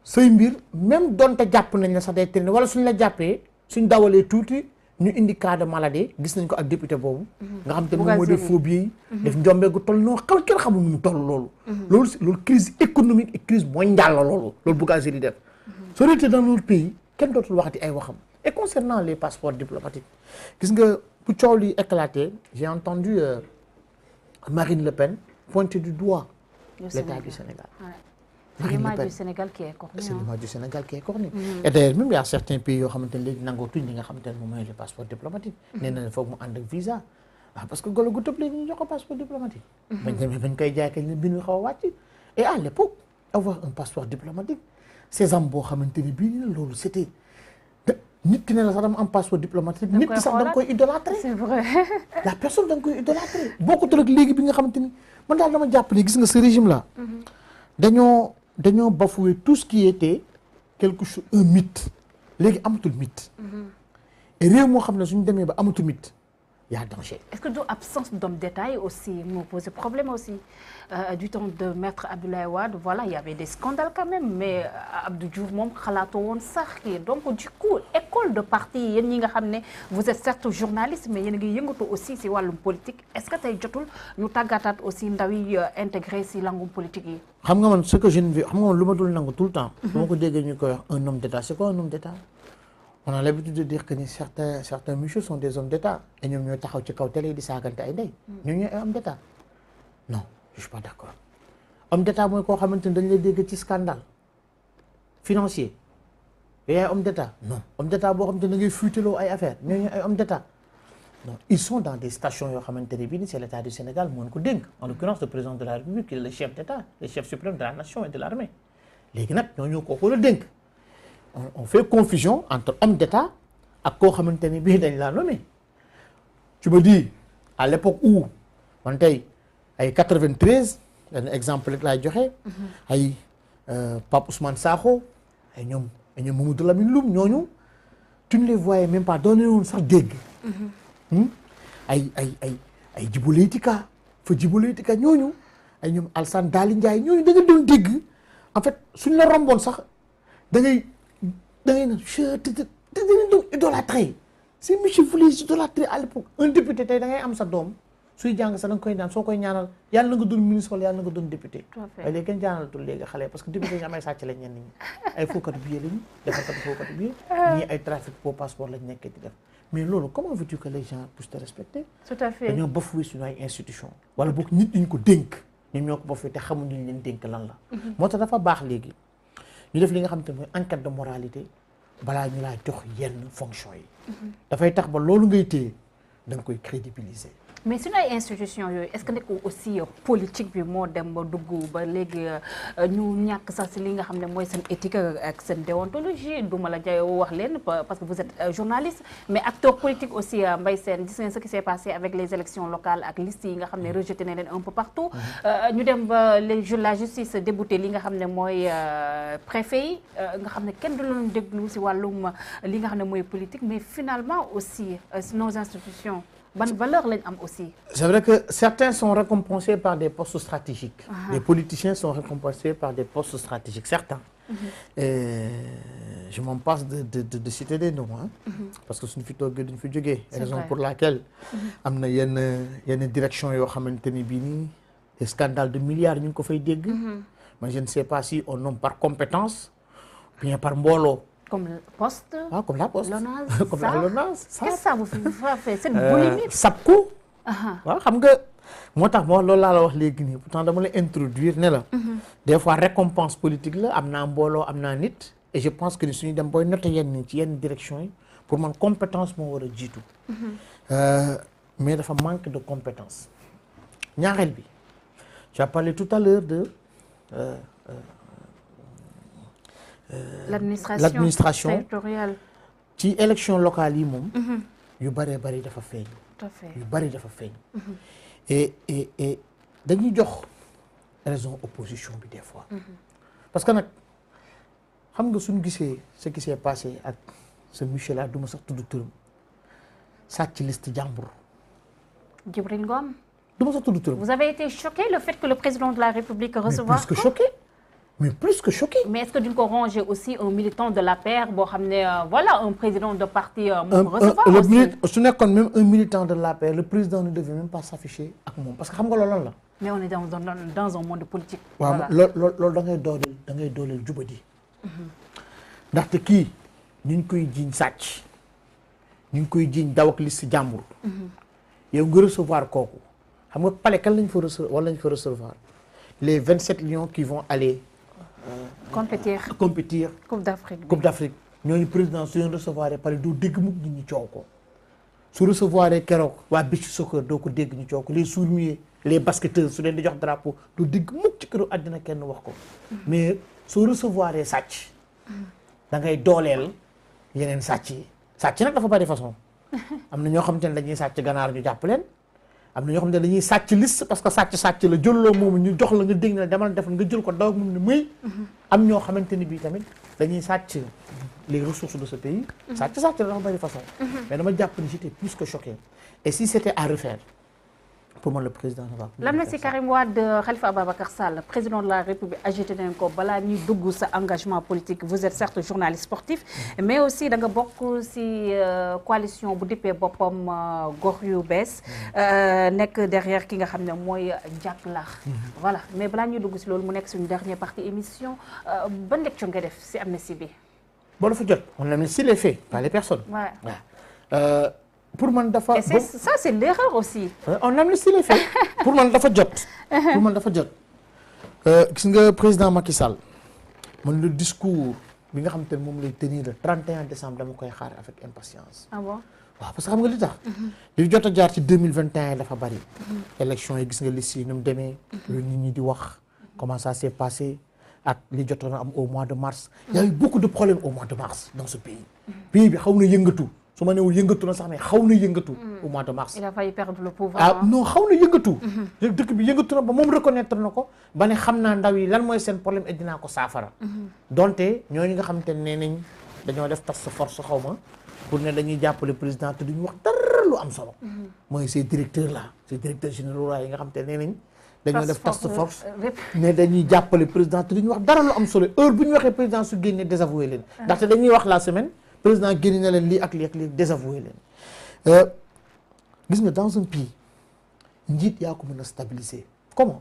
say mbir même donte jàpp nañ la sax day traîner wala suñ la jàppee suñ dawalee tuuti ñu indi cas de maladie gis nañ ko ak député boobu. nga xam te ne moom moo def phobie yi. def njombe gu toll noonu kenn xamul nu mu toll loolu. loolu crise économique et crise mondiale la loolu Bougazelli def. soo reetee dans notre pays kenn dootul waxati ay waxam. et concernant les passeports diplomatiques gis nga bu coow li éclaté j'ai entendu Marine Le Pen pointer du doigt l'État du Sénégal. C'est l'image du Sénégal qui est cornue. C'est l'image du Sénégal qui est cornue. Et d'ailleurs même il y a certains pays yoo xamante ne léegi nangootuñ li nga xamante ne moom mooy le passeport diplomatique. nee na foog mu ànd ak visa. parce que golo gu tëb léegi ñu jox ko passeport diplomatique. bañ koy jaay kañ la bi ñu xaw a wàcc. et à l'époque avoir un passeport diplomatique sésame boo xamante ne bii nii loolu c'était nit ki ne la sax dama am passeport diplomatique. nit ki sax da nga koy idolâtrer. C'est vrai. la personne da nga koy idolâtrer. bokkut ak léegi bi nga xamante ni man daal dama jàpp ne gis nga ce régime là. dañoo bafoué tout ce qui était quelque chose un mythe léegi amatul mythe. et réew moo xam ne suñu demee ba amatul mythe y a danger. Est-ce que du absence d'homme d'État aussi moo posé problème aussi du temps de maître Abdoulaye Wade voilà il y avait des scandales quand même mais Abdou Diouf moom xalaatoo woon sax kii donc du coup école de parti yéen ñi nga xam ne vous êtes certes journaliste mais yéen a ngi yëngatu aussi si wàllum politique est-ce que tey jotul ñu tàggataat aussi ndaw yi intégré si langum politique yi. xam nga man ce que je ne veux xam nga man lu ma dul nangu tout le temps. bu ma ko déggee ñu koy wax un homme d'État c'est quoi un homme d'État. on a l'habitude de dire que ni certains messieurs sont des hommes d'État et ñoom ñooy taxaw ci kaw télé yi di saagante ay ndey. ñoom ñooy ay hommes d'État. non je suis pas d'accord. homme d'État mooy koo xamante ni dañu lay dégg ci scandale financier yaay homme d'État non homme d'État boo xamante ni da ngay fuiteloo ay affaires ñooñu ñooy ay hommes d'État. non ils sont dans des stations yoo xamante ne bii ni c'est l'État du Sénégal moo ko dénk en l'occurrence le président de la République qui est le chef d'État le chef suprême de la nation et de l'armée léegi nag ñooñu kooku la dénk. on fait confusion entre homme d'État ak koo xamante ni bii dañ laa nommé tu me dis à l'époque où man tey ay 93 benn exemple rek laay joxe. ay Pape Ousmane Sakho ay ñoom Mamadou Lamine Loum ñooñu tu ne les voyais même pas doon woon sax dégg. ay Djibo Leyti Ka fa Djibo Leyti Ka ñooñu ay ñoom Alassane Daly Ndiaye ñooñu da nga doon dégg en fait suñ la romboon sax da ngay na te dañu doon idolâtrer si monsieur voulait idolâtrer à l'époque un député tey da ngay am sa doom suy jàng sax da nga koy ñaan soo koy ñaanal yàlla na nga doon ministre wala yàlla na nga doon député waaye léegi kenn ñaanalatul léegi xale parce que député ñu am ay sàcc lañ ñenn ñi ay fauxkatu billet lañu defarkatu fauxkatu billet ñii ay trafic pour passeport lañ nekkee di def mais loolu comment veux-tu que les gens puissent te respecter tout à fait dañoo bafoué suñu ay institution wala boog nit ñu ko dénk ñun ñoo ko bafoué te xamuñu ñu leen dénk lan la moo tax dafa baax léegi ñu def li nga xam te mooy enquête de moralité balaa ñu laa jox yenn fonction yi dafay tax ba loolu ngay téye da nga koy crédibiliser mais suñu ay institution yooyu est-ce que nekk aussi politique bi moo dem ba dugg ba léegi ñu ñàkk sax si li nga xam ne mooy seen éthique ak seen déontologie du ma la jaay wax leen parce que vous êtes journaliste mais acteur politique aussi Mbaye Sène gis ngeen ce qui s'est passé avec les élections locales ak liste yi nga xam ne rejeté na leen un peu partout ñu dem ba la justice débouté li nga xam ne mooy préfet yi nga xam ne kenn du leen déglu si wàllum li nga xam ne mooy politique mais finalement aussi nos institutions ban valeur lañ am aussi. C'est vrai que certains sont récompensés par des postes stratégiques. Les politiciens sont récompensés par des postes stratégiques certains. Je m'en passe de citer des noms parce que suñu fi toogee duñ fi jógee. Raison pour laquelle am na yenn direction yoo xamante ni bii nii des scandales de milliards ñu ngi ko fay dégg. mais je ne sais pas si on nomme par compétence ou bien par mbooloo. Comme le poste. Ah, comme la poste. LONASE, comme la LONASE. Qu'est-ce que ça vous fait cette boulimie. SAPCO. waaw xam nga moo tax moo loolu laa la wax léegi nii pourtant dama la introduire ne la. des fois récompense politique la am naa mbooloo am naa nit. et je pense que ni suñu dem booy noter yenn ci yenn direction yi pour man compétence moo war a jiitu. mais dafa manque de compétence. ñaareel bi tu as parlé tout à l'heure de. l'administration territoriale ci élection locale yi moom yu bëree bëri dafa feeñ tout à fait yu bëri dafa feeñ et dañuy jox raison opposition bi des fois parce que nag xam nga suñu gisee ce qui s'est passé ak ce monsieur là du ma sax tudd turam sàcc liste jàmbur Djibril Ngom du ma sax tudd turam vous avez été choqué le fait que le président de la République recevoir plus que choqué mais plus que choqué. Mais est-ce que duñ ko ranger aussi un militant de l'APR boo xam ne voilà un président de parti moo ko recevoir aussi. Su nekkoon même un militant de l'APR le président ne devait même pas s'afficher ak moom parce que xam nga loolu lan la. mais on est dans un monde politique. waaw loolu da ngay dooleel jubadi. ndaxte kii ñu ngi koy jiiñ sàcc ñu ngi koy jiiñ daw ak liste jàmbur. yow nga recevoir kooku xam nga palais kan lañ fa recevoir wala lañ fa recevoir les 27 lions qui vont aller. compétir. Coupe d'Afrique ñooñu président su leen recevoir pare doo dégg mukk nit ñi coow ko su recevoir keroog waa beach soccer doo ko dégg ñu coow ko les sourds-muets les basketteurs su leen di jox drapeau doo dégg mukk ci këru àddina kenn wax ko mais soo recevoir sàcc da ngay dooleel yeneen sàcc yi sàcc nag dafa bari façon am na ñoo xamante ne dañuy sàcc ganaar ñu jàpp leen am na ñoo xamante ne dañuy sàcc liste parce que sàcc la jëlloo moomu ñu jox la nga dégg na demal def nga jël ko daw moom ne muy am ñoo xamante ni bii tamit dañuy sàcc les ressources de ce pays sàcc la dafa bari façon mais dama jàpp ni j'étais plus que choqué et si c'était à refaire pour moi le président ne va plus. l'amnistie Karim Wade Khalifa Ababacar Sall président de la République agité nañ ko balaa ñuy dugg sa engagement politique vous êtes certes journaliste sportif mais aussi da nga bokk ci coalition bu dippee boppam gox yu bees nekk derrière ki nga xam ne mooy Jack Lark voilà mais balaa ñuy dugg ci loolu mu nekk suñu dernière partie émission ban lecture nga def ci amnistie bi. bon dafa jot on amnistie les faits pas les personnes. waaw. pour man dafa. et ça c'est l'erreur aussi. on amnistie les faits. pour man dafa jot. gis nga président Macky Sall man le discours bi nga xam te ne moom lay tenir le 31 décembre dama koy xaar avec impatience. ah bon. waaw parce que xam nga li tax. li jot a jaar ci 2021 dafa bari. élection yi gis nga liste yi ni mu demee. lu nit ñi di wax comment ça s'est passé ak li jotoon a am au mois de mars. il y a eu beaucoup de problèmes au mois de mars dans ce pays. pays bi xaw na yëngatu. su ma newul yëngatu na sax mais xaw na yëngatu au mois de mars. il a failli perdre le pouvoir. non xaw na yëngatu. dëkk bi yëngatu na ba moom reconnaître na ko ba ne xam naa ndaw yi lan mooy seen problème et dinaa ko saafara. donte ñooñu nga xam te ne nañ dañoo def task force xaw ma pour ne dañuy jàppale président te duñu wax dara lu am solo. mooy ces directeurs là ces directeurs généraux yi nga xam te ne nañ. dañoo def task force ne dañuy jàppale président te duñu wax dara lu am solo heure bu ñu waxee président su génnee désavoué leen. ndaxte dañuy wax la semaine. président génne na leen lii ak lii désavoué leen gis nga dans un pays njiit yaa ko mën a stabiliser comment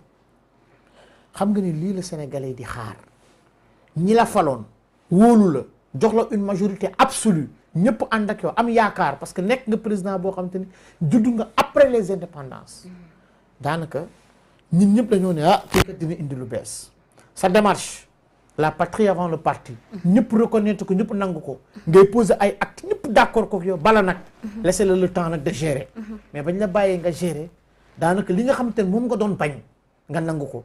xam nga ni lii la Sénégalais di xaar ñi la faloon wóolu la jox la une majorité absolue ñëpp ànd ak yow am yaakaar parce que nekk nga président boo xam te ni juddu nga après les indépendances daanaka ñun ñëpp dañoo ne kii kat dina indi lu bees sa démarche la patrie avant le parti ñëpp reconnaître ko ñëpp nangu ko ngay poser ay actes ñëpp d'accord ko yow bala nag laisser le temps nag de gérer mais bañ la bàyyee nga gérer daanaka li nga xamante ne moom nga doon bañ nga nangu ko